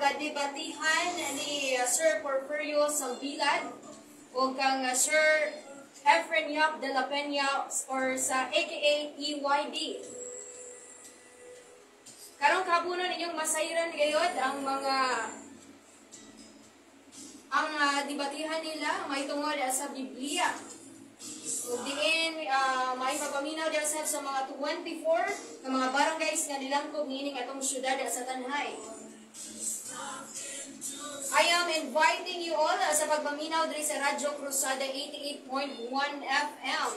pagadebatihan ni Sir Porfirio Sambilad o kang Sir Efren Yap de la Peña or sa aka EYB. Karong kabunon, inyong masayran gayod ang debatihan nila may tungod sa Biblia. Ug diin may papaminaw diha sab sa mga 24 nga mga barangays nga nilangkob niining atong syudad sa Tanjay. I am inviting you all sa pagpaminaw diri sa Radyo Krusada 88.1 FM.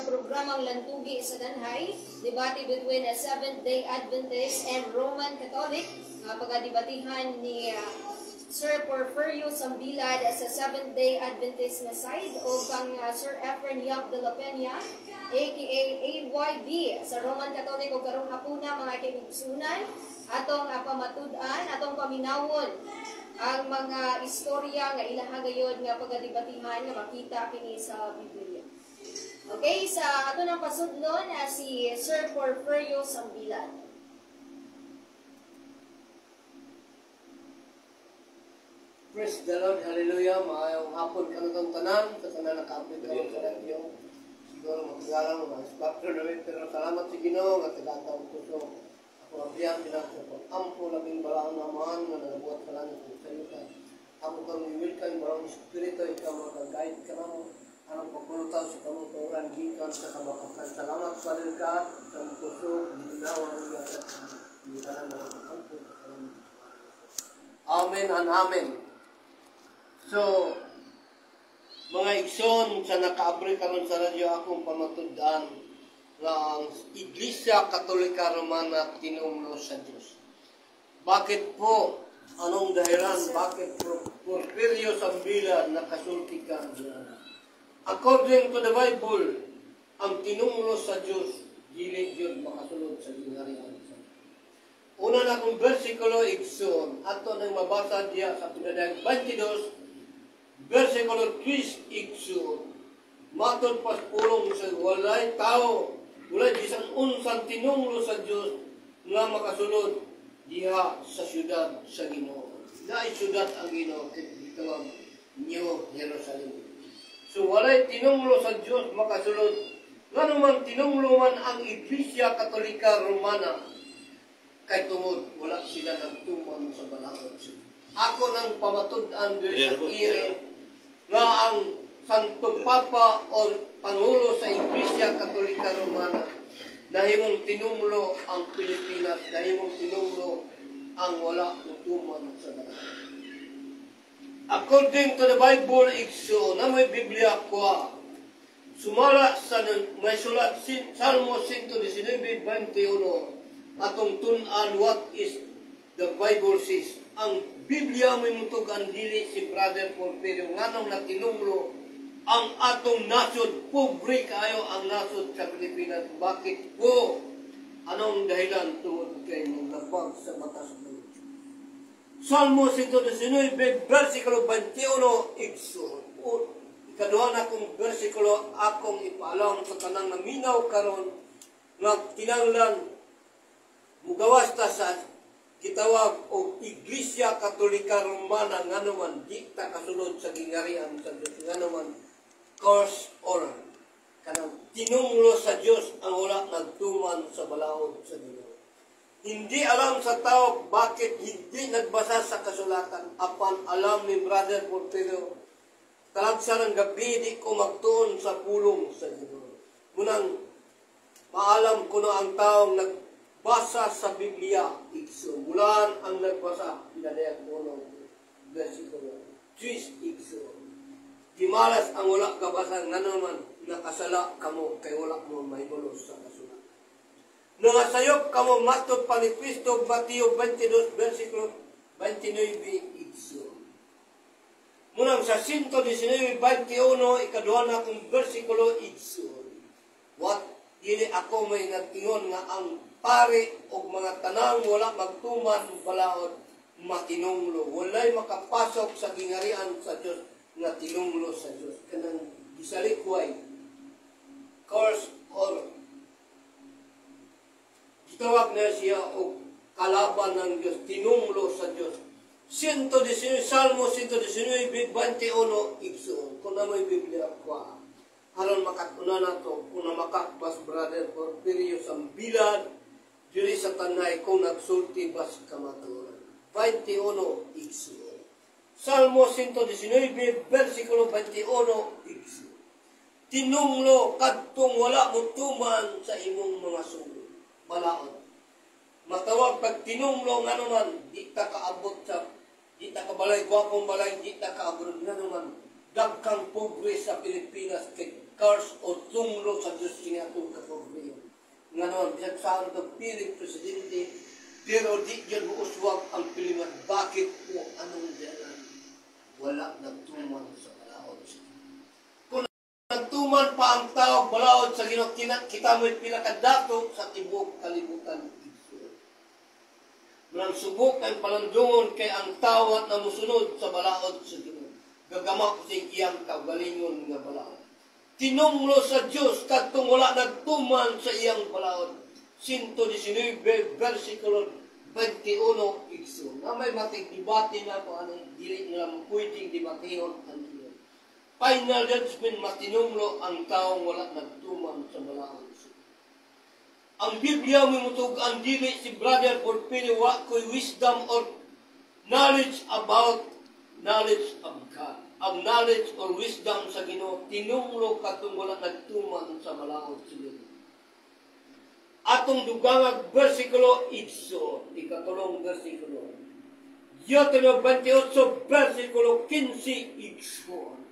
Programang Lantugi sa Tanjay, debate between a Seventh-day Adventist and Roman Catholic, nga pagadebatihan ni Sir Porfirio Sambilad sa Seventh-day Adventist na side o kang Sir Efren Yap de la Peña aka AYB sa Roman Catholic. O karong hapuna, mga kaigsunan, atong pamatud-an, atong paminawon ang mga istorya nga ilaha gayod nga pagadebatihan nga makita kini sa Biblia. Okay, sa ato nang pasudlon na si Sir Porfirio Sambilad. Praise the Lord, hallelujah. Maayong hapon kanatong tanan, sa tanan nakaabot karon sa radyo. Siguro magagalang mga instructor namin, pero salamat sa Ginoo nga tagatawag ko so. Ako abrihan pinag sa pag-ampo labing balaon naman nga nagabuhat sa langit ug sa yuta. Ako kang i-welcome barang espiritu, ikaw makaguide ka namo. Anong pagpulutaw sa kamong tuuran gikan sa kabakakan. Salamat, Father God, sa mong kusog, ginawa ng iya sa tanan mga ampo sa kalamit. Amen and amen. So, mga igsoon sa nakaabri karon sa radyo, akong pamatud-an nga ang Iglesia Katolika Romana tinumlo sa Diyos. Bakit po? Anong dahilan? Bakit Porfirio Sambilad nakasulti ka diyan? According to the Bible, ang tinumlo sa Diyos, dili yun makasulod sa gingharian sa Diyos. Una na akong versikulo, igsoon, ato nang mabasa diya sa Pinadayag 22, versikulo 3, igsoon. Matod pas pulong sa walay tao, walay bisan unsang tinunglo sa Diyos nga makasulod diha sa syudad sa Ginoo. Naay syudad ang Ginoo, kay gitawag New Jerusalem. So walay tinunglo sa Diyos makasulod. Ngano man tinunglo man ang Iglesia Katolika Romana, kay tungod wala sila nagtuman sa balaod. Ako nang pamatud-an diri sa ire nga ang Santo Papa o Pangulo sa Iglesia Katolika Romana nahimong tinunglo ang Pilipinas, nahimong tinunglo ang wala mutuman sa balaod. According to the Bible, igsoon, na may Biblia ko, sumala sa may sulat Salmo 119:21, atong tun-an what is the Bible says. Ang Biblia may mutugan, dili si Brother Porfirio, nganong natinunglo ang atong nasod, pobre kaayo ang nasod sa Pilipinas. Bakit po? Anong dahilan? Tungod kay naglabag sa batas ng Diyos. Salmo 119, versikulo 21, igsoon. Ikaduha na akong versikulo, akong ipaalam sa tanang naminaw karon nga kinahanglan mugawas ta sa gitawag og Iglesia Katolika Romana, ngano man di ta kasulod sa gingarian sa Dios, ngano man curse or kanang tinunglo sa Dios ang wala nagtuman sa balaod sa Ginoo. Hindi alam sa tao bakit hindi nagbasa sa kasulatan, apan alam ni Brother Porfirio, talagsa ng gabi di ko magtuon sa pulong sa Ginoo. Munang maalam ko na ang taong nagbasa sa Biblia, igsoon. Mulan ang nagbasa, pinadayag uno, versikulo 3, igsoon. Gimalas ang wala kabasa, ngano man nakasala kamo kay wala mo mahibalo sa kasulatan. Nangasayop kamo matod pa ni Kristo, Mateo 22, versikulo 29, igsoon. Munang sa 119:21, ikaduha na akong versikulo, igsoon. What? Dili ako may nag-ingon nga ang pare o mga tanang wala magtuman balaod matinunglo. Walay makapasok sa gingarian sa Dios nga tinunglo sa Dios. Kanang gisalikway, curse or gitawag na siya og kalaban ng Dios, tinunglo sa Dios. 119, Salmo 119, 21, igsoon. Kung naa moy Biblia kwa, aron makatuna nato kung na makakbas Brother Porfirio sa bilad diri sa Tanay kung nagsulti bas kamatuoran. 21, igsoon. Salmo 119, versikulo 21, igsoon. Tinunglo kadtong wala mo tuman sa imong mga sugo. Balaod. Matawag pag tinunglo, nga naman, di ta kaabot sa, di ta kabalay, gwapong balay, di ta kaabot, nga naman, dagkang pobre sa Pilipinas kay curse o tunglo sa Diyos kini atong kapobre. Nga naman, bisag saan to piling presidente, pero di dyan muuswag ang piliman. Bakit po? Anong dahilan? Wala nagtuman sa balaod sa Kung nagtuman pa ang tao balaod sa Ginoo, kita mo'y pinakadato sa tibuok kalibutan. Manang subok ang palandungon kay ang tawat na musunod sa balaod sa Ginoo. Gagama ko sa iyang kaugalingon nga balaod. Tinunglo sa Dios kadtong wala nagtuman sa iyang balaod. 119 versikulo 21, igsoon. Na may matig debate na ko anong dili nga pwedeng debatehon ang Ginoo. Final judgment, matinunglo ang taong wala nagtuman sa balaod sa Ang Biblia mo mutug ang dili si Brother Porfirio, wa ko'y wisdom or knowledge about knowledge of God. Ang knowledge or wisdom sa Ginoo, tinunglo katong wala nagtuman sa balaod sa Ginoo. Atong dugangag versikulo, igsoon, ikatulong versikulo. Deuteronomy 28 versikulo 15, igsoon.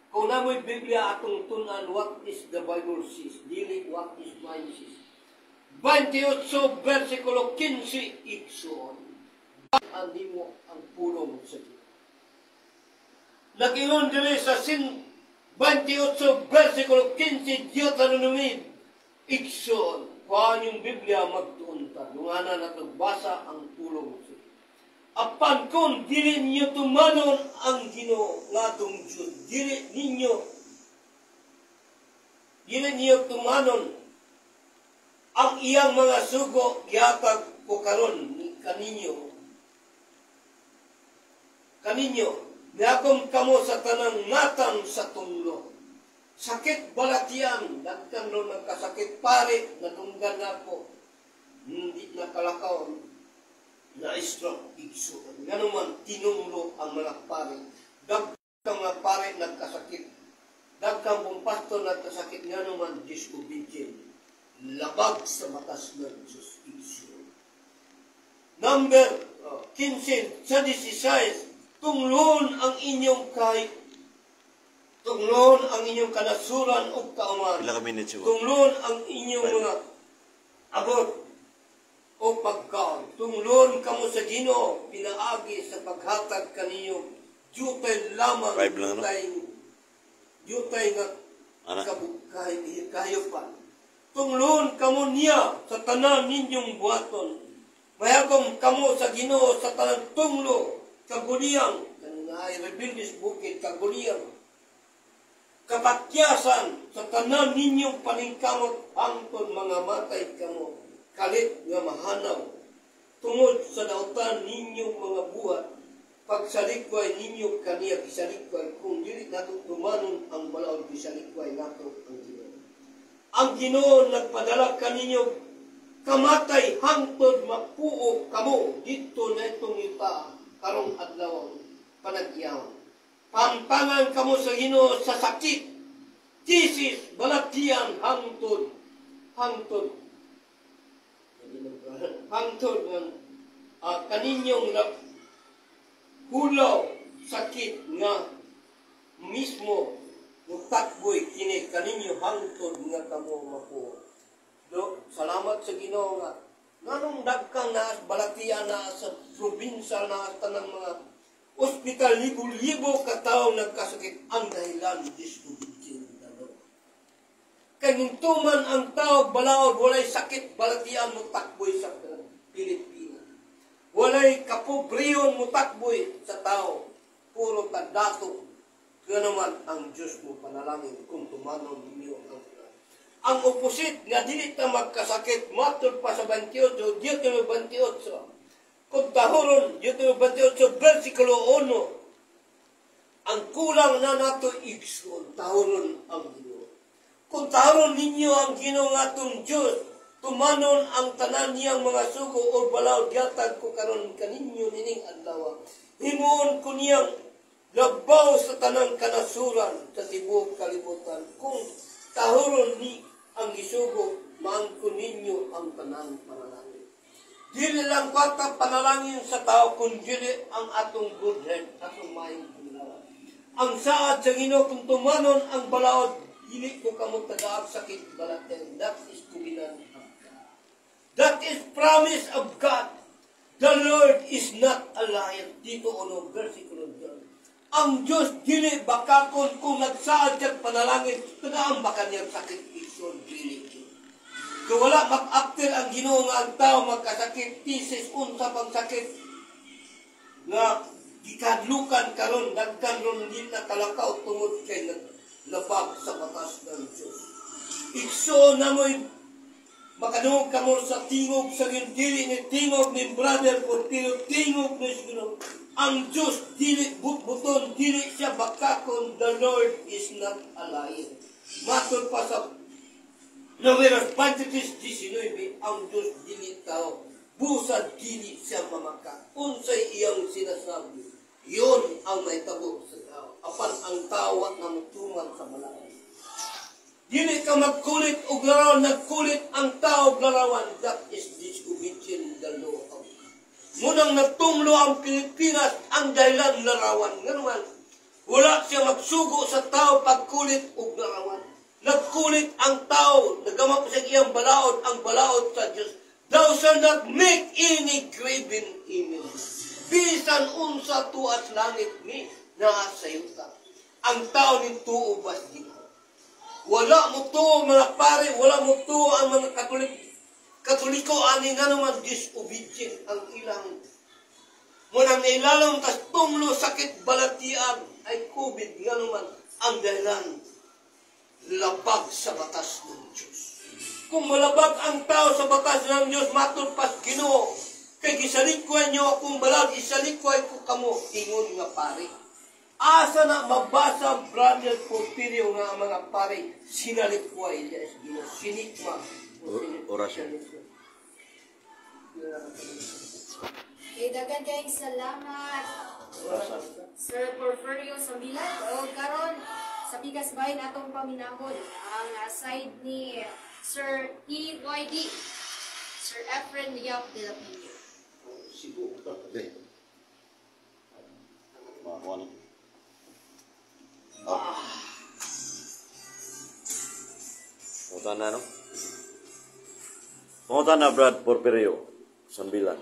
Kung naa moy Biblia, atong tunan what is the Bible says, dili what is mine says. 28 versikulo 15, igsoon. Ang nimo ang pulong sa Diyos. Nag-ingon diri sa sin 28 versikulo 15 Deuteronomy, igsoon. Kuhaan yung Biblia, magtuon ta. Dungana na basa ang pulong sa Diyos. Apan kung dili ninyo tumanon ang Ginoo nga atong Diyos, dili ninyo tumanon ang iyang mga sugo gihatag ko karon kaninyo, niagom kamo sa tanang ngatan sa tunglo. Sakit balatian, dagkan ro nagkasakit pare, nadunggan nako. Hindi nakalakaw, na stroke, igsoon. Nga naman, tinunglo ang mga pare. Dagkang mga pare nagkasakit. Dagkang kung pastor nagkasakit, nga naman, disobedient. Labag sa batas ng Diyos, igsoon. Number 15 sa 16, tunglon ang inyong kanasuran ug kauman. Pila ka minutes yun? Tunglon ang inyong Five. mga abot o pagkaon. Tunglon kamo sa Ginoo pinaagi sa paghatag kaninyo jutay lamang Five lang, ano? jutay, jutay nga Ana? Kahayupan. Tunglon kamo niya sa tanan ninyong buhaton. Mayagom kamo sa Ginoo sa tanan tunglo, kaguliyang, kanina ay rebellious bukid, kaguliyang, kapatyasan sa tanan ninyong paningkamot hangtod mga matay kamo, kalit nga mahanaw, tungod sa dautan ninyong mga buhat, pagsalikway ninyo kaniya, gisalikway, kung dili nato tumanon ang balaod, gisalikway nato ang Ginoo. Ang Ginoo nagpadala kaninyo kamatay hangtod mapuo kamo didto na itong yuta karong adlaw panagyaw. Pampangan kamo sa Ginoo sa sakit, disease, balatian hangtod ng kaninyong hulaw sakit nga mismo mutakboy kini kaninyo hangtod nga kamo mapuo. Do, salamat sa Ginoo nga nganong dagkang naas balatian na sa probinsya na tanang mga ospital, libo-libo ka tawo nagkasakit, ang dahilan disobedient na law. Kay nintuman ang tao balaod, walay sakit balatian mo takboy sa Pilipinas. Walay kapobriyon mo takboy sa tao. Puro tadato. Kaya naman ang Diyos mo panalangin kung tumanon ninyo ang opposite nga dili ta magkasakit, matod pa sa 28, Deuteronomy 28. Kung tahuron, Deuteronomio 28, versikulo 1, ang kulang na nato, igsoon, tahuron ang Ginoo. Kung tahuron ninyo ang Ginoo nga atong Diyos, tumanon ang tanan niyang mga sugo o balaod gihatag ko karon kaninyo nining adlaw. Himuon ko niyang labaw sa tanang kanasuran sa tibuok kalibutan. Kung tahuron ni ang gisugo, maangkon ninyo ang tanang panalangin. Dili lang kwata panalangin sa tao, kung dili ang atong good health, atong maayong panalangin. Ang saad sa Ginoo, kung tumanon ang balaod, dili ko kamo tagaag sakit balaten. That is covenant of God. That is promise of God. The Lord is not a liar. Tito 1, versikulo 2. Ang Diyos dili bakakon. Kung nagsaad siya panalangin, tagaan ba kanyang sakit, igsoon? Dili. Kung wala mag-actor ang Ginoo nga ang tao magkasakit, thesis unsa pang sakit nga gikadlukan karon, daghan ron di na kalakaw tungod kay naglabag sa batas ng Diyos. Igsoon na mo'y makadungog kamo sa tingog sa dili ni tingog ni Brother Portillo, tingog ni Ginoo. Ang Diyos dili butbuton, dili siya bakakon. The Lord is not a liar. Matod pa sa Numeros 23:19, ang Diyos dili tao, busad dili siya mamaka. Unsay iyang sinasabi, yun ang mahitabo sa tao. Apan ang tao wa na mutuman sa balaod. Dili ka magkulit og larawan, nagkulit ang tao og larawan. That is disobedience the law of God. Munang natunglo ang Pilipinas, ang dahilan larawan. Nganuman, wala siya magsugo sa tao pagkulit og larawan. Nagkulit ang tao, nagama pa siya iyang balaod, ang balaod sa Diyos. Thou shalt not make any graven image. Bisan unsa tuas langit ni naa sa yuta. Ang tao ning tuo bas Ginoo. Wala mo tuo mga pare, wala mo tuo ang mga Katolik. Katoliko ani, nga naman disobedient ang ilang. Munang nailalong tas tunglo sakit balatian ay COVID, nga naman ang dahilan labag sa batas ng Diyos. Kung malabag ang tao sa batas ng Diyos, matod pas Ginoo, kay gisalikway niyo akong balaod, isalikway ko kamo, ingon nga pare. Asa na mabasa, Brother Porfirio, nga ang mga pare sinalikway niya sa Ginoo, sinikma? Orasyon. Okay, daghan kayong salamat, Sir Porfirio Sambilan. O karon sa pikas bahin atong paminahon ang side ni Sir EYD, Sir Efren Yap de la Peña. Sigo. Okay. Makakuha na. Ah. Pangutan na, no? Pangutan na, Brad Porfirio Sambilan.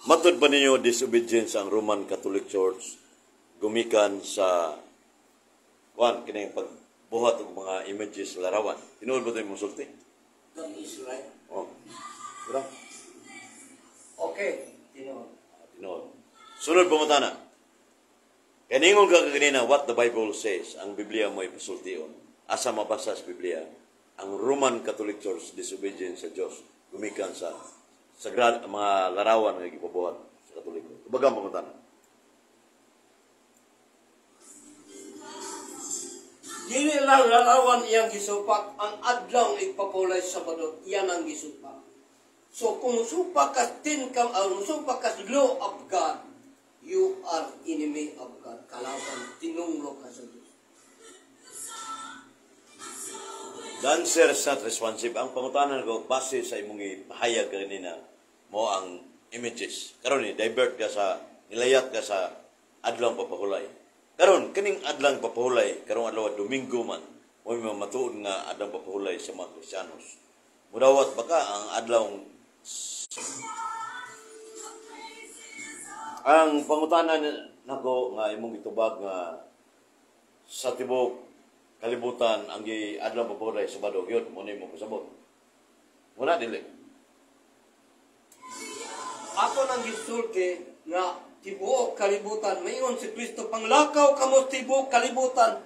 Matod ba ninyo disobedience ang Roman Catholic Church gumikan sa kuan kining pagbuhat og mga images, larawan? Tinuod ba ito yung musulti? That is right. Oh. Diba? Okay. Tinuod. Tinuod. Sunod pangutana. Kay ningon ka kaganina, what the Bible says, ang Biblia mo ipasultion. Asa mabasa sa Biblia ang Roman Catholic Church disobedient sa Diyos gumikan sa sagrad mga larawan nga gipabuhat sa Katoliko? Tubaga ang pangutana. Dili lang larawan iyang gisupak, ang adlaw igpapulay sa Sabado, iyan ang gisupak. So kung supak ka tin kam, supak ka law of God, you are enemy of God. Kalaban, tinunglo ka sa Diyos. The answer is not responsive. Ang pangutanan ko, base sa imong ipahayag kanina, mo ang images. Karon ni divert ka sa, nilayat ka sa adlong papahulay. Karon kining adlang papahulay, karong adlaw Domingo man, mo may matuod nga adlong papahulay sa mga Kristiyanos. Mudawat baka ang adlaw. Ang pangutana nako nga imong gitubag nga sa tibuok kalibutan ang giadlaw papahulay Sabado gyud mo ni mo pasabot. Wala dili. Ako nang gisulti nga tibuok kalibutan, mayon si Kristo, panglakaw kamo tibuok kalibutan,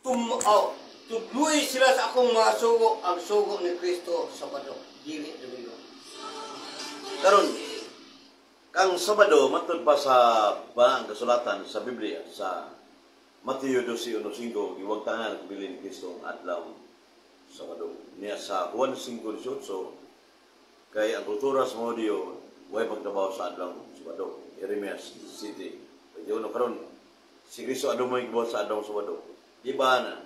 tudloy sila sa akong mga sugo, ang sugo ni Kristo Sabado, dili Domingo. Karon Kang Sabado, matud pa sa balaang kasulatan sa Biblia, sa Mateo 12:15, giwagtangan ang bilin ni Kristo ang adlaw Sabado. Niya sa Juan 5:18, kay ang kultura sa mga Hudiyo, way pagtrabaho sa adlaw Sabado. Jeremias City. Pwede karon si Kristo adto mo gibuhat sa adlaw Sabado. Di ba na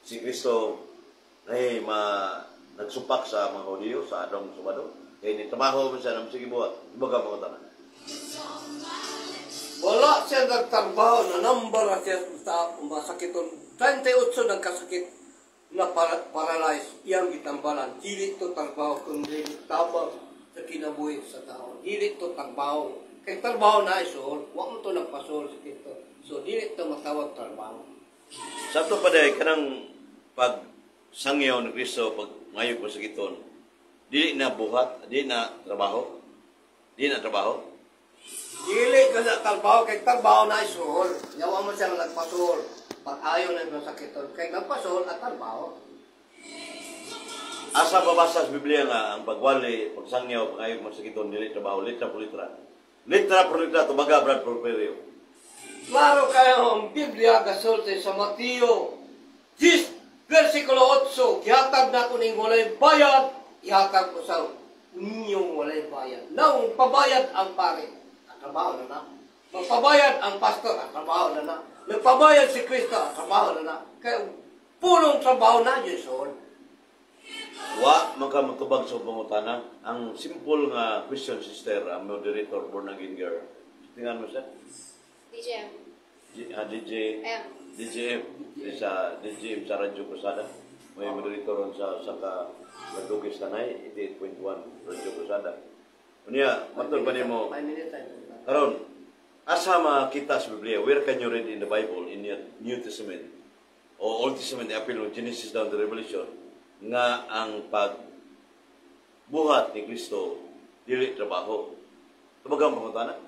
si Kristo ay ma nagsupak sa mga Hudiyo sa adlaw Sabado? Kay ni trabaho man siya nang sige buhat. Iba ka pangutana. Wala siya nagtrabaho na number na siya sa masakiton. 38 nagkasakit na paralyzed. Iyang gitambalan. Dili to trabaho kundi tabang sa kinabuhi sa tao. Dili to trabaho. Kay trabaho na isuol, wa mo to nagpasuol si Kristo. So dili to matawag trabaho. Sa ato pa day kanang pag sangyaw ni Kristo pag ngayo ko sa kiton, dili na buhat, dili na trabaho. Dili na trabaho. Dili ka na trabaho kay trabaho na isuol. Yawa mo siya nagpasuol. Pag ayaw na masakiton. Kay nagpasuol at trabaho. Asa babasa sa Biblia nga ang pagwali, pagsangyaw, pag-ayo masakiton, dili trabaho, litra por litra. Litra por litra, tubaga, Brad Porfirio. Klaro kayo ang Biblia gasulti sa Mateo 10, versikulo 8, gihatag na ko ning walay bayad, ihatag ko sa ninyong walay bayad. Now, pabayad ang pare, ang trabaho na na. Magpabayad ang pastor, ang trabaho na na. Nagpabayad si Kristo, ang trabaho na na. Kaya punong trabaho na, Jason. Wa man ka matubag sa pangutana. Ang simple nga question, sister, ang moderator, born again girl. Tingnan mo siya. DJM. DJ M. DJM sa DJM sa Radyo Krusada. May moderator ron sa ka Ladugis Tanay 88.1 Radyo Krusada. Unya, matod pa nimo 5 minutes tayo. Karon, asa makita sa Biblia, where can you read in the Bible, in the New Testament, o Old Testament, apil mo Genesis down to Revelation, nga ang pagbuhat ni Kristo dili trabaho? Tubagang pangutana?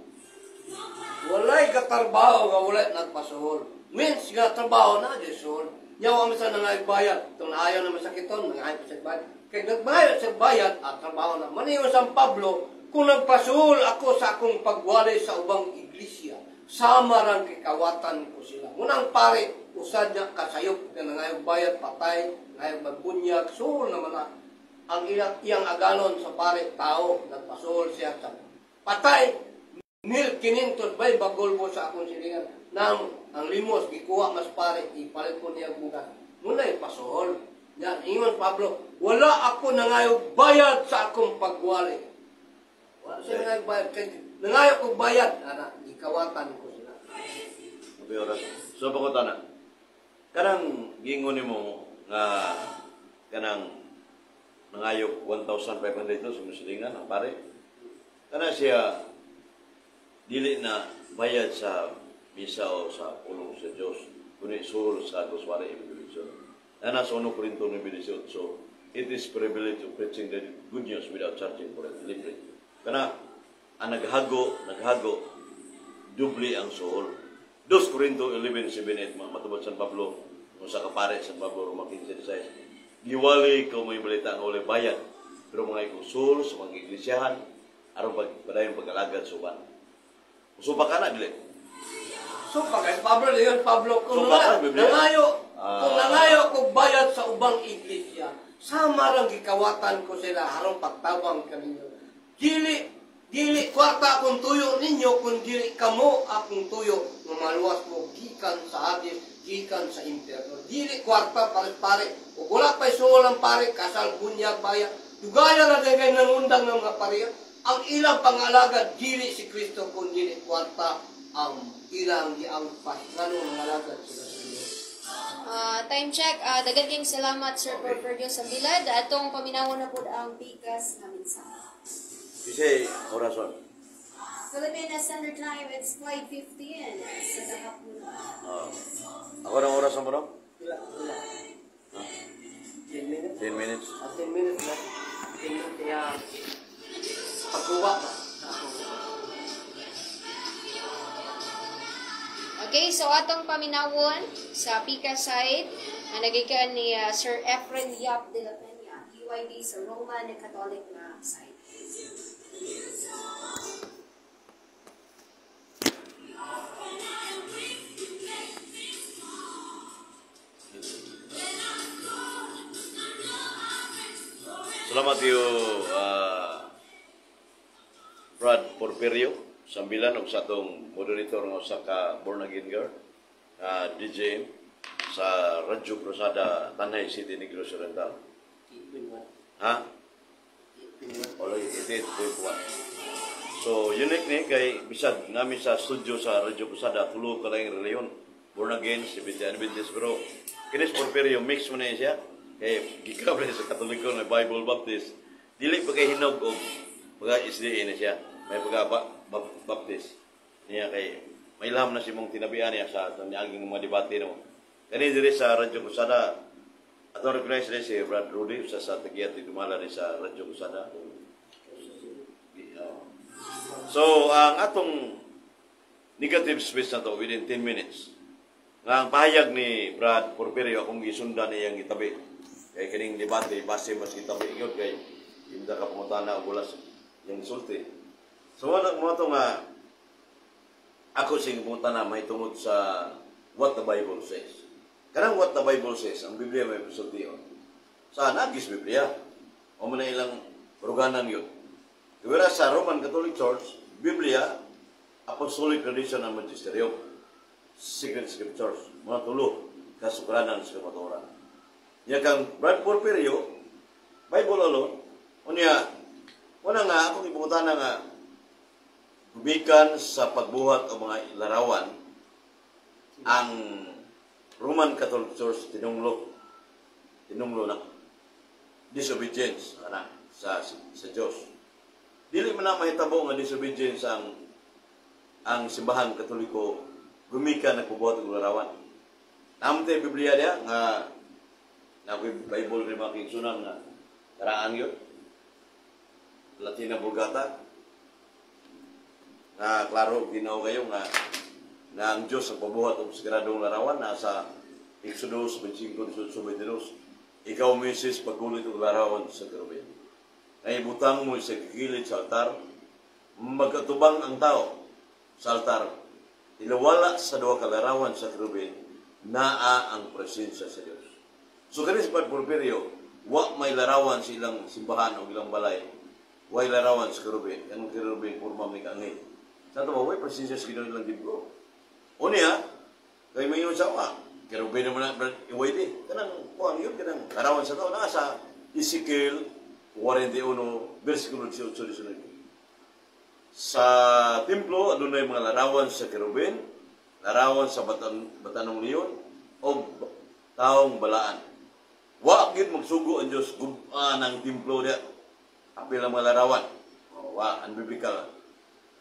Walay katrabaho nga walay nagpasuhol. Means nga trabaho na, Jason. Yawa mo sa nangayag bayad. Itong ayaw na masakiton, nangayag pa sa bayad. Kaya nagbayad sa bayad, at trabaho na. Maniyo San Pablo, kung nagpasuhol ako sa akong pagwali sa ubang iglesia, sama rang kikawatan ko sila. Munang pare, usad niya kasayop nga nangayag bayad, patay, nangayag magbunyag, suhol naman na. Ang iyang, iyang agalon sa pare, tao, nagpasuhol siya sa patay, 1500 bay bagol mo sa akong silingan. Nang ang limos gikuha mas pare ipalit ko niya bugas. Muna ipasuhol. Yan, ingon Pablo, wala ako nangayo bayad sa akong pagwali. Wala siya nangayo bayad. Kay nangayo kong bayad, ana, gikawatan ko sila. Okay, oras. So, pangutana. Kanang gingon nimo nga kanang nangayo 1,500 to sa musilingan ang pare. Kana siya dili na bayad sa misa o sa pulong sa Diyos, kundi suhol sa Goswari Evangelism. Na nasa 1 Corinto 9:18, it is privilege of preaching the good news without charging for it, libre. Kana, ang naghago, naghago, dubli ang suhol. 2 Corinto 11:7-8, mga matubod San Pablo, kung sa kapare San Pablo, Roma 15:16, giwali ko may balita ang walay bayad, pero mga ikusul sa mga iglisyahan, aron pag padayon pag-alagad sa uban. Supa ka na, dili. So pag Pablo yun, Pablo, kung So, baka, Biblia? nangayo, kung nangayo kog bayad sa ubang iglesia, sama rang gikawatan ko sila harong pagtabang kaninyo. Dili dili kwarta akong tuyo ninyo kung dili kamo akong tuyo nga maluwas mo gikan sa Hades, gikan sa impyerno. Dili kwarta pare-pare. Ug wala pa'y sungol ang pare, kasal, bunyag, bayad. Dugaya na kay nangundang ng mga pare. Ang ilang pangalagad dili si Kristo kun dili kwarta ang ilang giangpas ngano nangalagad sila sa Dios. Time check. Daghan kayong salamat, Sir Porfirio sa bilad. Atong paminawon na po ang pikas nga mensahe. Kasi orason. Philippine Standard Time, it's 5:15 sa kahapon. Ako ng orason mo, no? Pila, pila. 10 minutes? 10 minutes. Ah, 10 minutes na. 10 minutes kaya pagkuha ba? Okay, so atong paminawon sa Pika side, ang nagikan ni Sir Efren Yap de la Peña, UID sa Roman Catholic na side. Salamat yo, Brad Porfirio Sambilan, ug sa atong moderator nga usa ka born again girl, DJ sa Radyo Krusada, Tanay City, Negros Oriental. Ha? Olo 88.1. So unique ni kay bisag nami sa studio sa Radyo Krusada, tulo ka lang reliyon. Born again, Seventh Adventist, pero kini si Porfirio, mix man na siya. Kay gikan sa Katoliko na Bible Baptist. Dili pa kay hinog og mga SDA na siya. May pagka Baptist. Niya kay may ilham na si mong tinabian niya sa niaging mga debate no. Kani diri sa Radyo Krusada, atong recognize rin si Brad Rudy usa sa tagiyat dumala rin sa Radyo Krusada. So, ang atong negative space na to within 10 minutes. Nga ang pahayag ni Brad Porfirio, akong gisundan iyang gitabi. Kay kining debate base mas gitabi gyud kay hindi ka pangutana og wala yung sulti. So wala mo to nga ako sing pangutana mahitungod sa what the Bible says. Kanang what the Bible says, ang Biblia may sultion. Sa nagis Biblia, o man na ilang ruganan yun. Whereas sa Roman Catholic Church, Biblia, Apostolic Tradition and Magisterium, Sacred Scriptures, mga tulo, kasukranan sa kamatuoran. Nya kang Brad Porfirio, Bible alone, unya, una nga, akong ipangutana nga, gumikan sa pagbuhat o mga larawan, ang Roman Catholic Church tinunglo na disobedience ana sa Dios. Dili man na mahitabo nga disobedience ang simbahan Katoliko gumikan nagbubuhat og larawan. Naman tayo Biblia diya nga na ako'y Bible rin mga kingsunan nga karaan yun. Latina Vulgata. Nga klaro ginaw kayo nga na ang Diyos ang pabuhat og sagradong larawan nasa Exodus 25:18, "Ikaw, Moises, paggulit og larawan sa kerubin. Na ibutang mo sa gilid sa altar, magkatubang ang tao sa altar, ilawala sa duha ka larawan sa kerubin, naa ang presensya sa Dios." So kani si Brad Porfirio, wa may larawan sa ilang simbahan o ilang balay. Way larawan sa kerubin. Ang kerubin porma may kaangay. Sa ato ba, way presensya sa Ginoo ilang dibgo. Unya, kay may sa wa, kerubin naman na, Brad, iway di. Kanang, kuang yun, kanang larawan sa tao. Nasa Ezekiel 41, versikulo 18-19. Sa templo, adunay mga larawan sa kerubin, larawan sa batanong leon, o taong balaan. Wa gid magsugo ang Dios gub-an ang templo diya. Apil ang mga larawan. O, wa, unbiblical.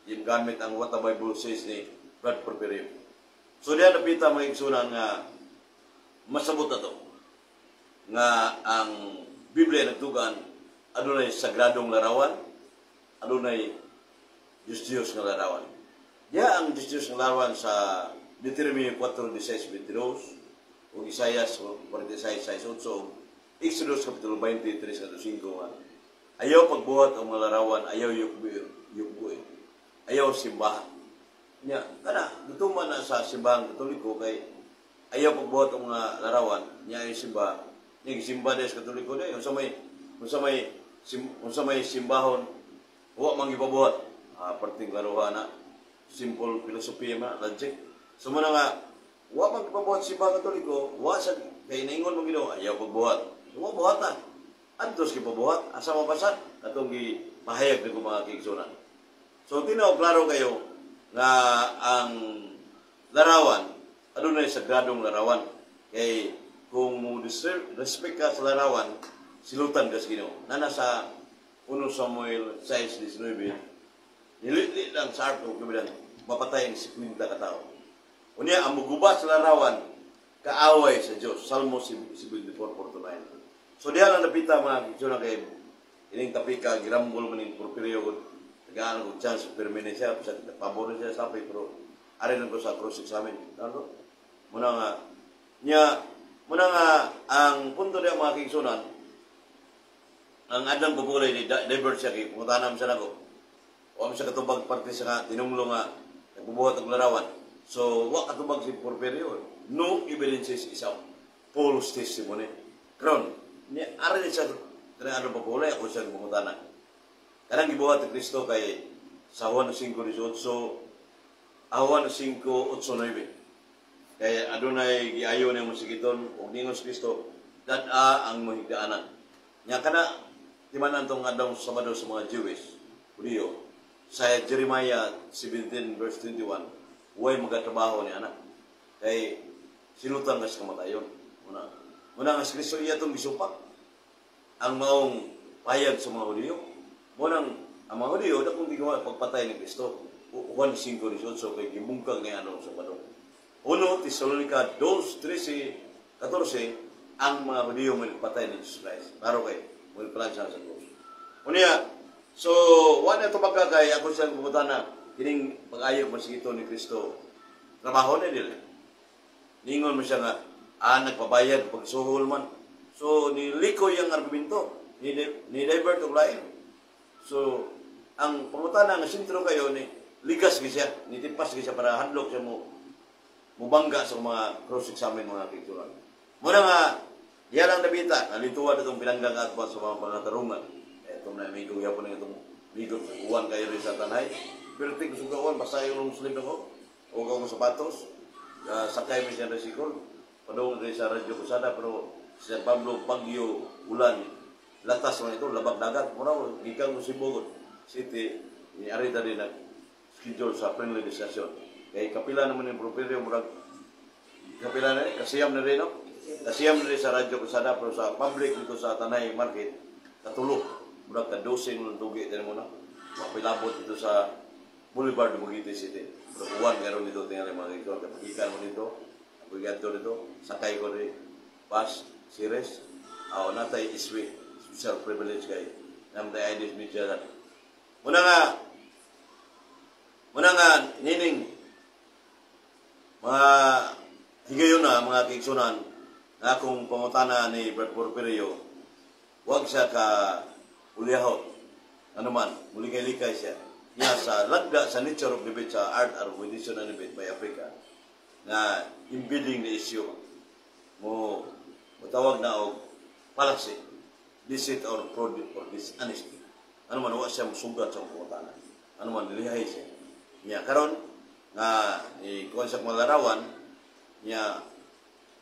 Yung gamit ang what the Bible says ni Brad Porfirio. So diya napita mga igsunan nga masabot na to nga ang Biblia nagtugan adunay sagradong larawan, adunay Diyos Diyos nga larawan. Diya ang Diyos Diyos nga larawan sa Deuteronomy 4:16-22 o Isaias 46:6-8 o Exodus Kapitulo 23:5 nga ayaw pagbuhat ang mga larawan, ayaw yukbuin, ayaw simbahan. Nya, kana, gutuman na sa simbahang Katoliko kay ayaw pagbuhat ang mga larawan, nya ay simba. Nya gisimba dahil sa Katoliko dahil unsa may simbahon wa man gipabuhat. Perting klaruha na simple philosophy man, logic. So muna nga wa man gipabuhat simbahang Katoliko, wa sa kay naingon man Ginoo ayaw pagbuhat. So, wa buhat na. Antos gipabuhat, asa mabasa katong gipahayag nako mga kaigsunan. So tinaw klaro kayo nga ang larawan adunay sagradong larawan kay kung mo respect ka sa larawan, silutan ka sa Ginoo. Nana sa 1 Samuel 6:19, nilitlit lang sa Ark of Covenant, mapatay ang 50 ka tao. Unya ang muguba sa larawan, kaaway sa Dios. Salmo 74:49. So diha lang napita mga kitsuna kay ining tapika girambol man ning Porfirio gud. Tagaan ko chance permanent siya sa pabor siya sa pero ari lang ko sa cross examine. Ano? Muna nga nya muna nga ang punto diha mga kaigsunan, ang adlang pupulay ni divert siya kay pangutanam siya nako. Wa man siya katubag parte sa nga tinunglo nga nagbubuhat og larawan. So wa katubag si Porfirio. No evidences is a false testimony. Karon ni ari siya Kanang adlong pagpahulay ako siya pangutana. Kanang gibuhat ni Kristo kay sa Juan 5:18, Juan 5:8-9. Kay adunay giayo ni musikiton ug ningon si Kristo, dad-a ang mahigdaanan. Nya kana timan tong adlaw Sabado sa mga Jewish, Hudiyo, sa Jeremiah 17 verse 21, huwag magatrabaho ni anak. Kay silutan ka sa kamatayon. Muna nga si Kristo iya itong gisupak. Ang maong payag sa mga Hudiyo. Munang ang mga Hudiyo, dakong gigawa pagpatay ni Kristo. Juan 5:18 kay gibungkag ni ano sa Sabado. 1 Tesalonica 2:13, 14, ang mga Hudiyo may patay ni Jesus Christ. Klaro kay, muli plan siya sa krus. Unya, so, wala ito magkakay, ako siyang pangutana, kining pag-ayo masigito ni Kristo, trabaho na dili. Ningon mo siya nga, nagpabayad, pagsuhol man. So, nilikoy ang argumento, ni divert og lain. So, ang pangutana nga sentro kayo ni ligas gyud siya, nitipas gyud siya para hadlok siya mo mubangga sa mga cross-examine mga picturan. Muna nga, diya lang nabita, nalituwa na itong pinanggang at sa mga pangatarungan. Itong na amigo yapon na itong amigo, uwan kayo rin sa Tanay. Pero tig sugawan, basta yung long sleeve ako, o akong sapatos, sakay mo siya resikol, padung rin sa Radyo Kusada, pero sa San Pablo, Bagyo, ulan, latas man ito, labag dagat, muna ko, gikan ko si Bogot City, ni Arita din nag-schedule sa friendly discussion. Kay kapila naman yung Porfirio, murag kapila na rin, kasiyam na rin, no? Kasiyam na rin sa Radyo Kusada, pero sa public dito sa Tanay Market, katulo, murag ka-12 ng tugi din mo na. Mapilabot dito sa Boulevard Dumaguete City. Pero uwan karon dito, tingali mga ito, kapagikan mo dito, kapagikan dito, sakay ko rin, bus, series, aw natay iswi, special privilege kay namtay IDs media. Muna nga, nining, mga higayon na, mga kaigsunan, na akong pangutana ni Brad Porfirio, huwag siya ka uliyahot. Ano man, mulikay-likay siya. Niya sa lagda sa nature of debate sa art argumentation and debate by Africa, na embedding the issue mo mutawag na og fallacy, deceit or fraud or dishonesty. Ano man, wa siya musugat sa pangutana. Ano man, nilihay siya. Niya karon nga ni kuan sa mga larawan niya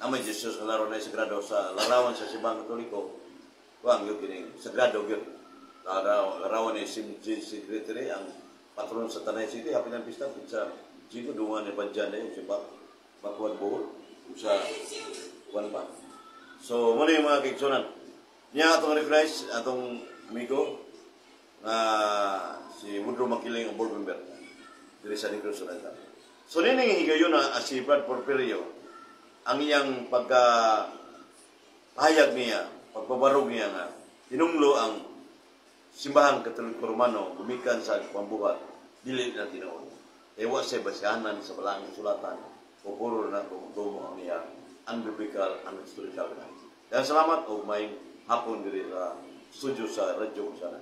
namay Jesus nga larawan na sagrado sa larawan sa Simbang Katoliko, kuan gyud kining sagrado gyud larawan ni St. Secretary ang patron sa Tanay City hapit ang pista sa Chico dungan ni Padjan na si Bakuan Bohol sa kuan pa. So muna yung mga kaigsunan niya atong recognize atong amigo nga si Woodrow Makiling, ang board member diri sa Negros Oriental. So nining higayon na si Brad Porfirio ang iyang pagka pahayag niya, pagbabarog niya nga tinunglo ang Simbahang Katoliko Romano gumikan sa pambuhat dili na tinuod. Ewa sa basihanan sa balaang sulatan o puro na tumutumo ang iya unbiblical and historical na. Dahil salamat o may hapon diri sa studio sa Radyo Kusana.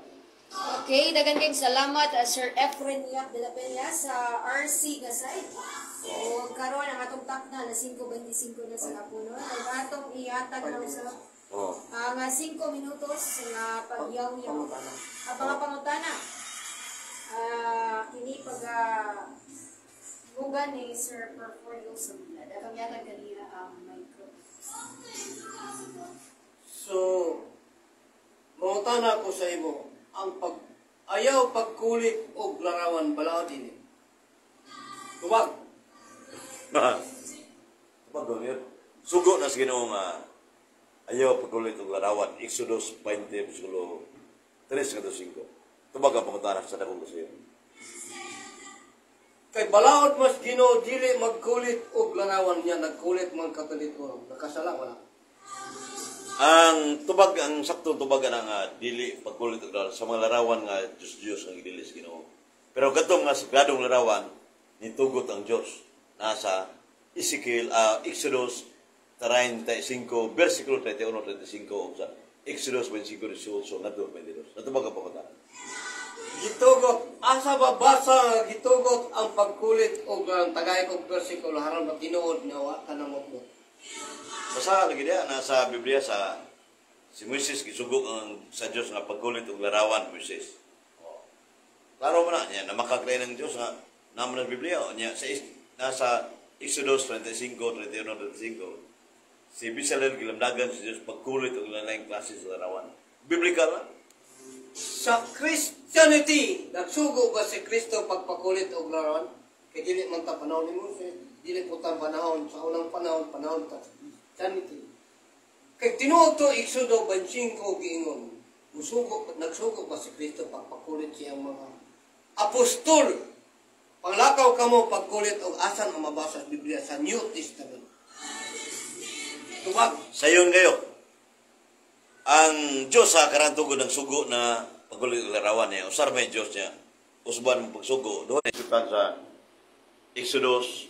Okay, daghan kayong salamat Sir Efren Yap de la Peña sa RC nga side. O karon ang atong takna na 5:25 na sa kapunon. Ug atong ihatag na sa nga 5 minutos nga pagyaw-yaw. Ang mga pangutana. Kini pag mugan ni Sir Porfirio Samulad. Atong yatag kaniya ang micro. So, mangutana ko sa imo, ang pag ayaw pagkulit og larawan balaod ini. Tubag. Pag sugo na sa Ginoo nga ayaw pagkulit og larawan. Exodus 20 versikulo 3 ngadto 5. Tubag ang pangutana sa dakong kusiyo. Kay balaod mas Ginoo dili magkulit og larawan niya, nagkulit man Katoliko. Nakasala wala. Ang tubag, ang saktong tubag na nga dili pagkulit og larawan sa mga larawan nga Diyos Diyos ang gidili sa Ginoo. Pero kadtong nga sagradong larawan nitugot ang Dios nasa Ezekiel, Exodus 35 versikulo 31 35 ug sa Exodus 25:18 ngadto 22. Natubag ang pangutana. Gitugot, asa ba basa nga gitugot ang pagkulit og ang tagay og bersikulo haron ba tinuod nga wa ka na mo. Basta lagi diya nasa Biblia sa Si Moises gisugo ang sa Dios nga pagkulit og larawan, Moises. Oh. Klaro man na niya namakaklay ng Dios nga naman ang Biblia niya sa nasa Exodus 35, 31, 35. Si Bezalel gilamdagan sa Dios pagkulit og lain klase sa larawan. Biblical na. Sa Christianity, nagsugo ba si Kristo pagpakulit og larawan? Kay dili man ta panahon ni Moses, dili po ta panahon sa unang panahon, panahon ta sa Christianity. Kay tinuod to Exodo 25 giingon, musugo, nagsugo ba si Kristo pagpakulit siyang mga apostol? Panglakaw kamo pagkulit og asan ang mabasa sa Biblia sa New Testament. Tubag. Sayon kayo. Ang Diyos sa karantugod ng sugo na pagkulit og larawan niya, usar may Diyos niya, usban mo pagsugo. Doon ay sa Exodus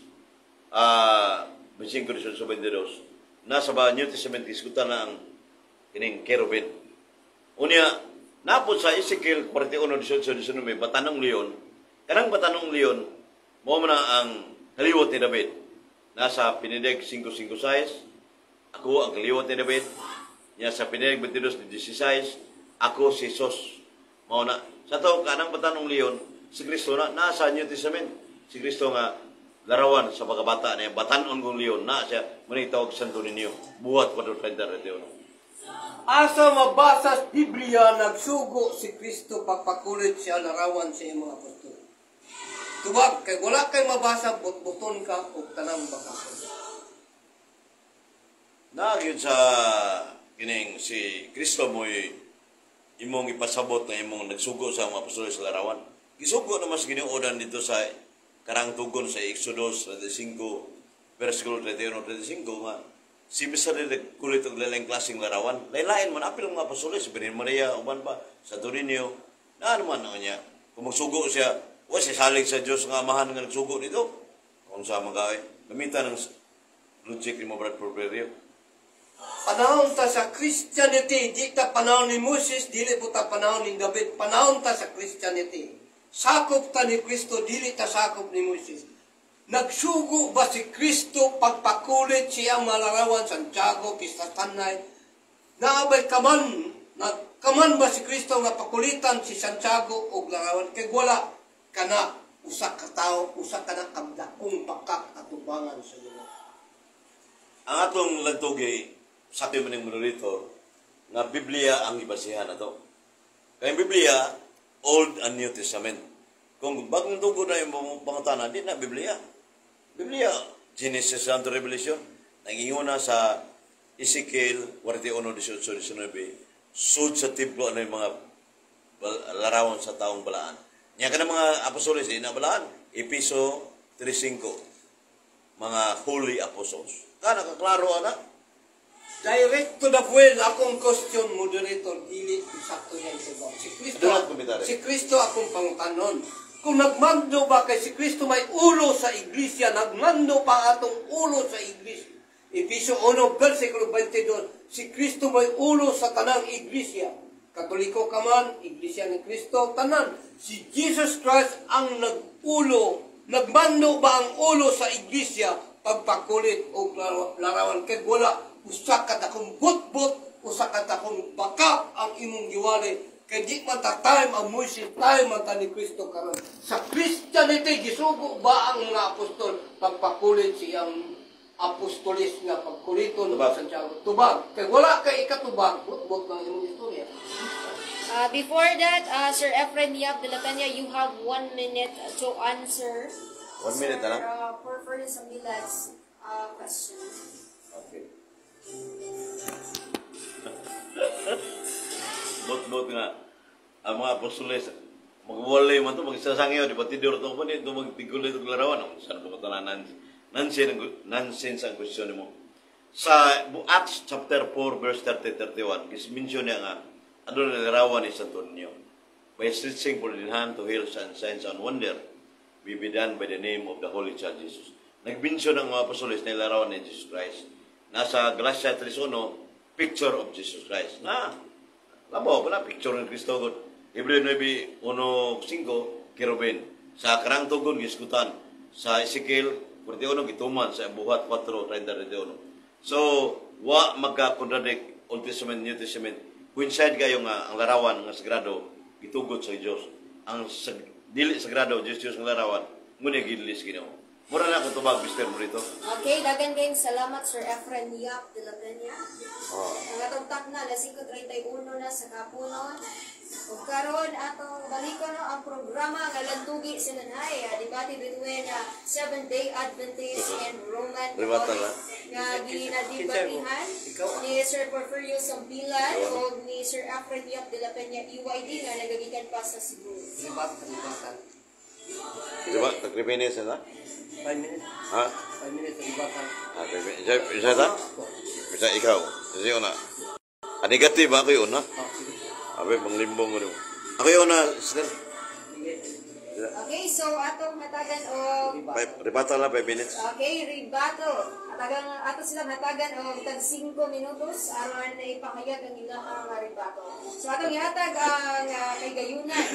25, 22. Nasa ba New Testament gisgutan na ang kining kerubin. Unya, napod sa Ezekiel 41, 18, 19, batanong leon. Kanang batanong leon, mo man na ang kaliwat ni David. Nasa Pinideg 5:56, ako ang kaliwat ni David. Nya sa Pinideg 22:16, ako si Jesus. Mao na. Sa to kanang batanong leon, si Kristo na nasa New Testament. Si Kristo nga larawan sa pagkabata niya, batanon kong leon na siya, manitawag Santo Niño. Buhat 4:31. Asa mabasa sa Biblia nagsugo si Kristo pagpakulit siya larawan sa iyang mga apostol? Tubag, kay wala kay mabasa, butbuton ka og tanang bakakon. Nagyud sa kining si Kristo mo'y imong ipasabot na imong nagsugo sa mga apostol sa larawan. Gisugo naman sa Ginoo dito sa karang tugon sa Exodus 35 versikulo 31 35 nga si Bezalel nagkulit og lain klaseng larawan. Lain-lain man apil mga apostoles, si Birhen Maria uban pa sa Torino. Na ano man niya. Kung magsugo siya, wa siya salig sa Dios nga amahan nga nagsugo nito. Kung sa mga gamitan ng logic ni mo, Brad Porferio. Panahon ta sa Christianity, di ta panahon ni Moses, dili po ta panahon ni David, panahon ta sa Christianity. Sakop ta ni Kristo, dili ta sakop ni Moses. Nagsugo ba si Kristo pagpakulit siyang malarawan, Santiago, Pistatanay? Naabay kaman, nagkaman ba si Kristo nga pakulitan si Santiago og larawan? Kay wala kana usa ka tawo, usa ka na kabdakong pakak atubangan sa Ginoo. Ang atong lantugi, sabi mo ng moderator, nga Biblia ang ibasihan na to. Kaya yung Biblia, Old and New Testament. Kung bagong tugo na yung pangutana, di na Biblia. Biblia, Genesis down to Revelation, nanginguna sa Ezekiel 41, 18, 19, sud sa templo ano yung mga larawan sa taong balaan. Nya ka ng mga apostoles, di na balaan. Episo 3:5, mga holy apostles. Kana kaklaro ana. Direct to the point, akong question, moderator, dili sakto yan sa. Si Kristo, Do not commentary. si Kristo akong pangutanon. Kung nagmando ba kay si Kristo may ulo sa iglesia, nagmando pa atong ulo sa iglesia. Episo 1, versikulo 22, si Kristo may ulo sa tanang iglesia. Katoliko ka man, iglesia ni Kristo, tanan. Si Jesus Christ ang nag-ulo, nagmando ba ang ulo sa iglesia pagpakulit og larawan? Kay wala usa ka dakong butbut, usa ka dakong bakap ang imong giwali. Kay di man ta time ang Moises, time man ta ni Kristo karon. Sa Christianity, gisugo ba ang mga apostol pagpakulit siyang apostolis nga pagkuliton Tubag. Santiago? Tubag. Kay wala kay ikatubag, butbut lang imong istorya. Before that, Sir Efren Yap de la Peña, you have 1 minute to answer. 1 minute Sir, na lang? For Samilad's question. Okay. Bot-bot nga ang mga apostoles magwalay man to magsasangyaw di ba tidur to pa nito magtigulit og larawan ang saan ba tanan nonsense nonsense ang question nimo sa Acts chapter 4 verse 30 31 gis-mention niya nga aduna larawan ni Santo Niño by stretching for the hand to heal and signs and wonder will be done by the name of the Holy Child Jesus. Nag-mention ang mga apostoles na larawan ni Jesus Christ. Nasa Galatia 3:1, picture of Jesus Christ. Na, labaw pa na, picture ng Kristo God. Hebreo 9:1-5, kerubin. Sa karang tugon, giskutan. Sa Ezekiel 41, gituman. Sa Buhat 4:31. So, wa magka-contradict. Old Testament, New Testament, coincide kayo nga ang larawan nga sagrado gitugot sa Dios. Ang dili sagrado Dios Dios ang larawan, ngunit gidili sa Ginoo. Mura na akong tubag, Mr. Morito. Okay, dagan kayong salamat, Sir Efren Yap de la Peña. Oh. Ang atong takna, alas 5:31 na sa kapunon. Ug karon atong balikon, no, ang programa nga Lantugi sa Nanhay, debate between Seventh Day Adventist and Roman Rebata Catholic na. Nga ginadebatihan ni Sir Porfirio Sambilan o ni Sir Efren Yap de la Peña EYD nga nagagikan pa sa Cebu. Rebuttal. Diba? Tag 3 minutes na? 5 minutes. Ha? 5 minutes, rebuttal. Ah, 3 minutes. Isa, isa ta? Isa ikaw. Isa yun na. Ah, negative ako yun na. Oh, sige. Abe, manglimbong mo. Ako yun na, sister. Sige. Okay, so atong hatagan og Five, rebuttal na, 5 minutes. Okay, rebuttal. Hatagan ato silang hatagan og tag 5 minutos aron ipahayag ang ilang rebuttal. So atong ihatag ang kaygayunan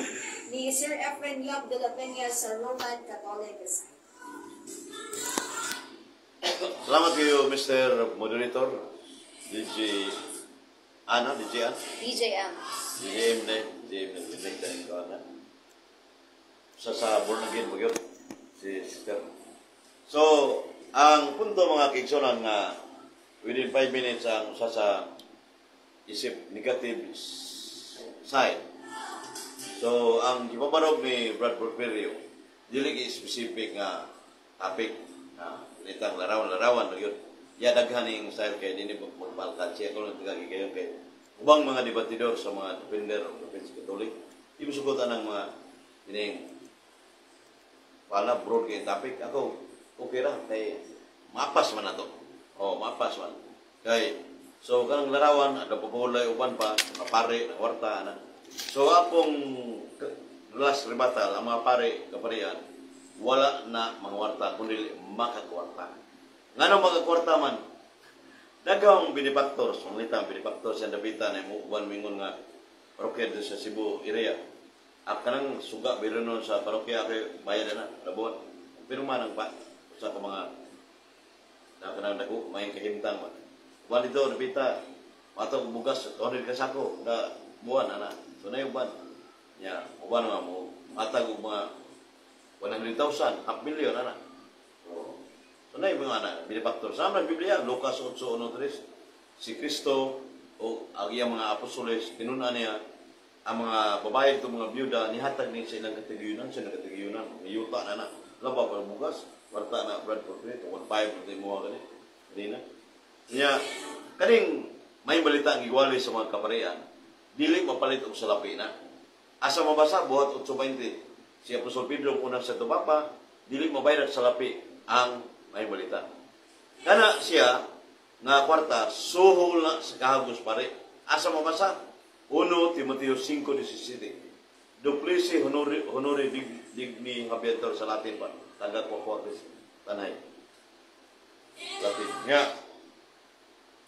ni Sir Efren Yap de la Peña sa Roman Catholic. Salamat kayo, Mr. Moderator. DJ Ana, DJ An? DJM. DJ M na, DJ M na, DJ M na, Ana. Sa born again mo yun, si sister. So, ang punto, mga kaigsunan, nga within 5 minutes ang usa sa isip negative side. So, ang gipabarog ni Brad Porfirio, dili kay specific nga topic, na litang larawan-larawan na yun. Ya daghan ning style kay dinhi magbalkan siya kung nagkagi kayo kay ubang mga debatidor sa mga defender of the faith Catholic. Di mo sugotan ang mga kining wala broad kay topic. Ako okay ra kay mapas man ato. Oh, mapas man. Kay so kanang larawan ada papulay uban pa mga pare na kwarta na. So akong last rebuttal, ang mga pare kaparian wala na mangwarta kundi makakwarta. Ngano makakwarta man? Daghang benefactors, manglita ang benefactors sa dapita na mo uban mingon nga parokya doon sa Cebu area. At kanang suga biro nun sa parokya kay bayad na labuan. Pero man ang pa sa ka mga na kanang dako may kahimtang man. Uban dito dapita ato bugas 200 ka sako da buwan ana. So na uban. Nya uban nga mo atag og mga 100,000, half million ana. So na yung mga ana, benefactor. Sa mga Biblia, Lucas 8:1-3, si Kristo o ang iyang mga apostoles, tinun-an niya ang mga babae ito, mga byuda, nihatag niya sa ilang katigayunan, niyuta na na. Laba pa bugas, warta na bread for free, 1.5 na mo gani. Kanina. Niya, kaning may balita ang giwali sa mga kaparian, dili mapalit og salapi na. Asa mabasa, Buhat 8:20. Si Apostol Pedro unang sa Tubapa, dili mabayad salapi ang may balita. Kana siya, nga kwarta, suhol na sa kahagos pare. Asa mabasa? 1 Timoteo 5:17. Duplici honore, honore digni habientor sa Latin pa. Taga ko tanay. Latin. Nga,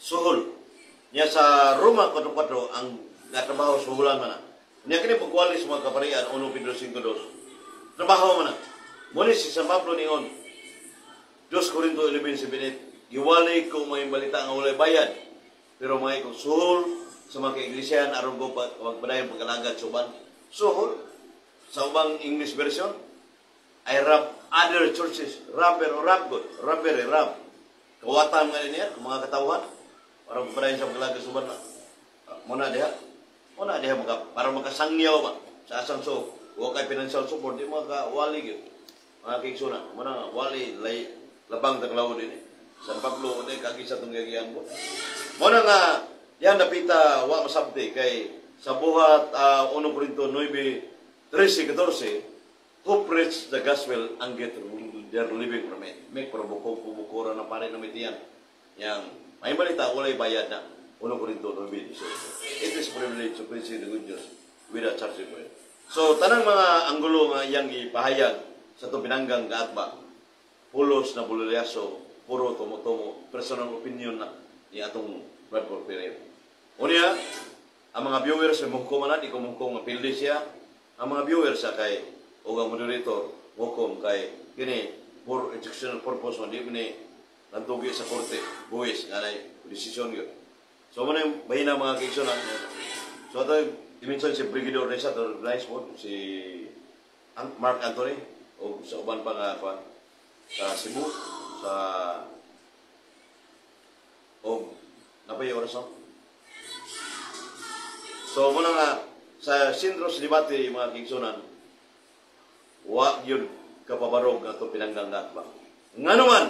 suhol. Nya sa Roma 4:4 ang natrabaho suhulan man na. Nya kini pagwali sa mga kaparian 1 Pedro 5:2. Trabaho man na. Muna si San Pablo ningon 2 Corinto 11:78, giwali ko may balita nga walay bayad pero mga ikong suhol sa mga kaiglesia aron ko magpadayon pagkalagad sa uban. Suhol sa ubang English version, I rob other churches. Robber o rob God. Robber eh, rob. Kawatan nga niya, ang mga katawhan. Para magpadayon sa pagkalagad sa uban. Muna diha. Muna diha maka, para makasangyaw ba sa asang so. Wa kay financial support, di mga wali gyud. Mga kingsuna, muna nga, wali lay, labang taglaw din eh. San Pablo, di kagi sa itong gagian ko. Muna nga, yan napita, wa masabti kay sa Buhat 1 Corinto 9, 13, 14, who preach the gospel and get their living from it. May probuko, pubukura na pare na mitiyan. Yang, may balita, walay bayad na. 1 Corinto 9, 18. It is privilege to preach the good news without charging for it. So, tanang mga anggulo nga iyang gipahayag sa itong pinanggang gaatba, pulos na bulilyaso, puro tumo-tumo, personal opinion na ni atong Brad Porfirio. Unya, ang mga viewers ay mungko man na, di ko mungko nga pildi siya. Ang mga viewers sa kay, o ang moderator, mukom kay, kini, for educational purpose, man, di ni lantugi sa korte, buwis, nga na desisyon yun. So mao na yung bahina, mga kaigsunan. So ato i-mention si Brigadier Reza to nice po si Mark Anthony o sa uban pa nga kuan sa Cebu sa o napay oras, no? So mao na nga sa sentro sa debate, mga kaigsunan, wa gyud kapabarog nga ato pinanggang ba. Ngano man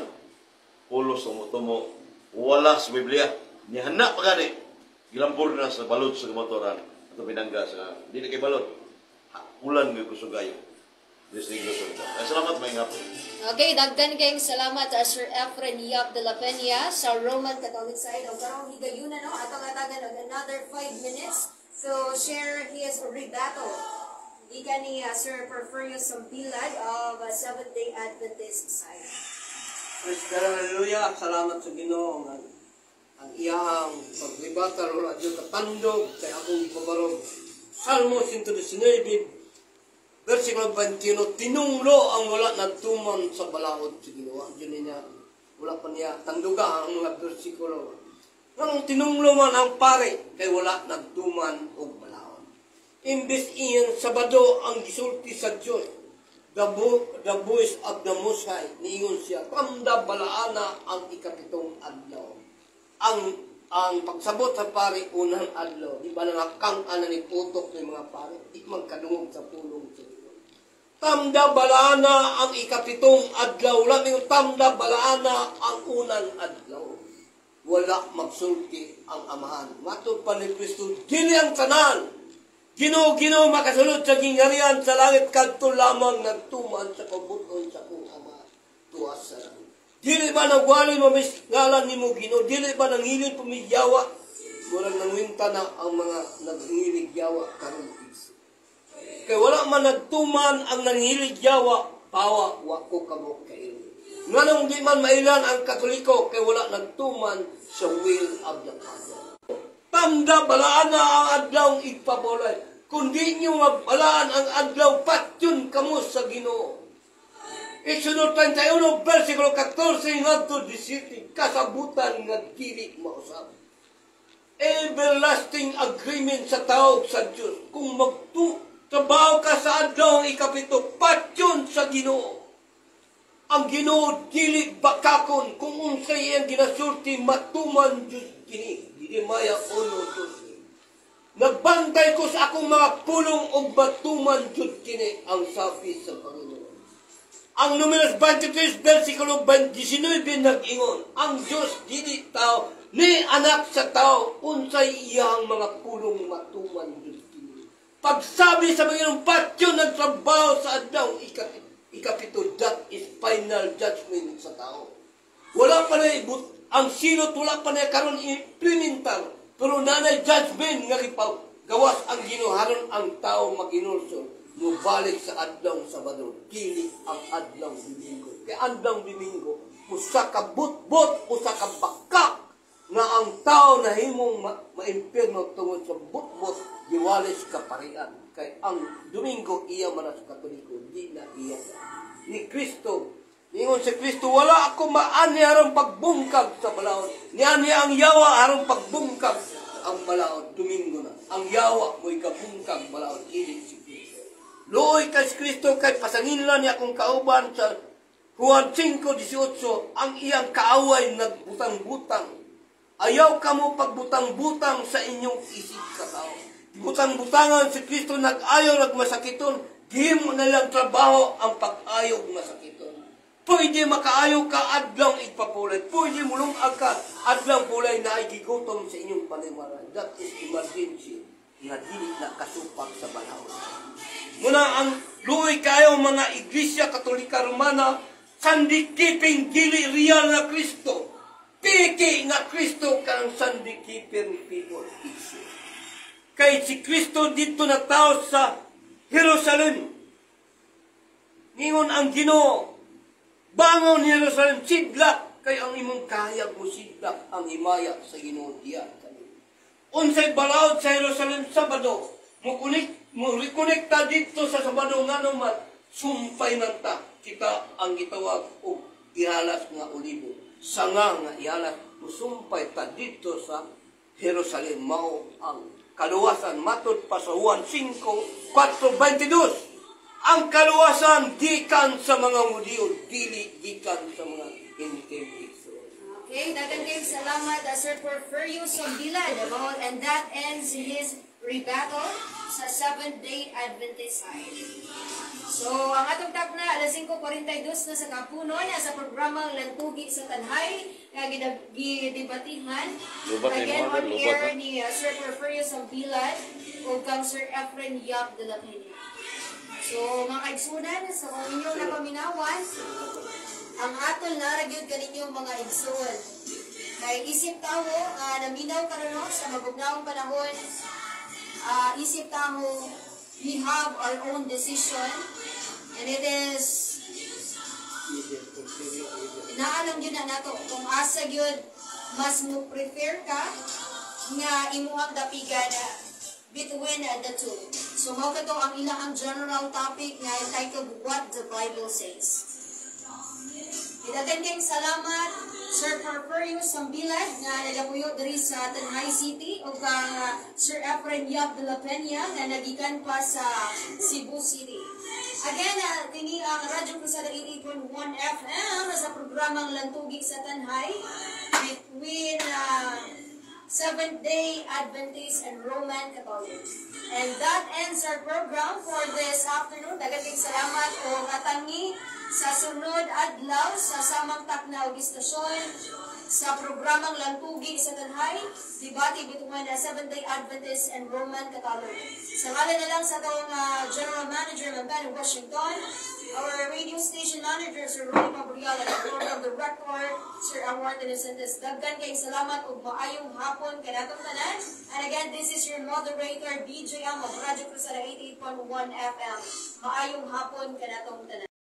pulos tumo wala sa Biblia, nihana pa gani gilampur na sa balod sa motoran ato pinangga sa di na kay balod. Ulan gyud kusog ayo. This Negros Oriental. Ay, salamat, may hapon. Okay, daghan kayong salamat, Sir Efren Yap de la Peña sa Roman Catholic side. O karong higayuna, no, atong hatagan og another 5 minutes to share his rebuttal. Gikan ni Sir Porfirio Sambilad of Seventh-day Adventist side. Praise God, hallelujah. Salamat sa Ginoo nga ang iyang pag-rebuttal wala gyud katandog kay akong ipabarog. Salmo 119, versikulo 21, tinunglo ang wala nagtuman sa balaod sa Ginoo. Yun niya, wala pa niya tanduga ang mga versikulo. Nganong tinunglo man ang pare kay wala nagtuman og balaod? Imbes iyan Sabado ang gisulti sa Dios, the voice of the Most High, niingon siya, "Tamda balaana ang ikapitong adlaw." Ang pagsabot sa pare unang adlaw, di ba nangakang ana ni putok ng mga pare, di man kadungog sa pulong sa Ginoo. Tamda balaana ang ikapitong adlaw, wala may tamda balaana ang unang adlaw. Wala magsulti ang amahan. Matod pa ni Kristo, dili ang tanan "Ginoo, Ginoo" makasulod sa gingharian sa langit kadto lamang nagtuman sa kabut-on sa akong Ama tuas sa langit. Dili ba nagwali mo mis ngalan nimo Ginoo? Dili ba nanghilin pumigyawa? Murag nangwinta na ang mga naghingilig yawa karon. Kay wala man nagtuman ang nanghilig yawa, pawa wa ko kamo kail. Nganong di man mailan ang Katoliko? Kay wala nagtuman sa will of the Father. Tamda balaan na ang adlaw igpabolay. Kung di nyo mabalaan ang adlaw, patyon kamo sa Ginoo. Exodo 31, versikulo 14 ngadto 17, kasabutan nga dili mausab. Everlasting agreement sa tao sa Diyos. Kung magtu trabaho ka sa adlaw ang ikapito, patyon sa Ginoo. Ang Ginoo dili bakakon. Kung unsay iyang ginasulti, matuman Diyos kini. Jeremiah 1:12. Nagbantay ko sa akong mga pulong ug matuman jud kini, ang sabi sa Panginoon. Ang Numeros 23, versikulo 19 nag-ingon, ang Diyos dili tao, ni anak sa tao, unsay iyang mga pulong matuman jud kini. Pagsabi sa Panginoon, patyon nagtrabaho sa adlaw ikapito, that is final judgment sa tao. Wala pa na ibut, ang silot wala pa na karon implementar, pero nanay judgment nga gawas ang Ginoo haron ang tao maginulsol mubalik sa adlaw Sabado, dili ang adlaw Domingo. Kay adlaw Domingo usa ka butbot, usa ka bakak nga ang tao nahimong maimpierno tungod sa butbot, giwalis kaparian. Kay ang Domingo iya man sa Katoliko, di na iya ni Kristo. Ningon si Kristo, wala ako maani aron pagbungkag sa balaod. Niani ang yawa aron pagbungkag ang balaod, Domingo na. Ang yawa mo'y kabungkag balaod, dili si Kristo. Luoy kay Kristo kay pasanginlan niya akong kauban sa Juan 5:18, ang iyang kaaway nagbutang-butang. Ayaw kamo pagbutang-butang sa inyong isip katao. Butang-butangan si Kristo nag-ayaw nagmasakiton, gihimo na lang trabaho ang pag-ayog masakiton. Pwede makaayo ka adlaw igpapulay. Pwede mulungag ka adlaw pulay na ay gigutom sa inyong paniwara. That is emergency nga dili na kasupak sa balaod. Muna ang luoy kayo mga Iglesia Katolika Romana, Sunday keeping dili real nga Kristo. Piki nga Kristo kang Sunday keeping people. Kay si Kristo dito na tao sa Jerusalem. Ningon ang Ginoo, "Bangon Jerusalem, sidlak kay ang imong kahayag mo sidlak ang himaya sa Ginoo diya." Unsay balaod sa Jerusalem? Sabado. Mo connect, mo rekonekta dito sa Sabado, ngano man sumpay man ta kita ang gitawag og ihalas nga olibo. Sanga nga ihalas, musumpay ta dito sa Jerusalem mao ang kaluwasan matud pa sa Juan 5:4-22. Ang kaluwasan gikan sa mga Hudiyo, dili gikan sa mga Hentil, igsoon. Okay, daghan kayong salamat, Sir Porfirio Sombilan. And that ends his rebuttal sa Seventh-day Adventist side. So, ang atong takna, alas 5:42 na sa kapunon sa programang Lantugi sa Tanhay, nga gidebatihan. Lubat ni Again, mga, on lubat air na. Ni Sir Porfirio Sombilan ug kang Sir Efren Yap de la Peña. So, mga kaigsunan, sa kung inyong napaminawan, ang atol na gyud kaninyong mga igsoon. Kay isip tawo nga naminaw karon, no, sa mabugnaong panahon, isip tawo we have our own decision and it is naalam gyud na nato kung asa gyud mas mo prefer ka nga imuhang dapigan na between the two. So mao kato ang ilahang general topic nga entitled "What the Bible Says." Daghan kayong salamat, Sir Porfirio Sambilad nga nagapuyo diri sa Tanjay City ug kang Sir Efren Yap de la Peña nga nagikan pa sa Cebu City. Again, kini ang Radyo Krusada 88.1 FM sa programang Lantugi sa Tanhay between Seventh-day Adventist and Roman Catholic. And that ends our program for this afternoon. Daghan kayong salamat ug atangi sa sunod adlaw sa samang takna ug istasyon sa programang Lantugi sa Tanhay, debate between the Seventh-day Adventist and Roman Catholic. Sa ngalan na lang sa atong General Manager, Ma'am Ben Washington, our radio station manager, Sir Ronnie Pabrial, and our program director, Sir Award Innocentes. Daghan kayong salamat ug maayong hapon kanatong tanan. And again, this is your moderator, DJ M of Radyo Krusada 88.1 FM. Maayong hapon kanatong tanan.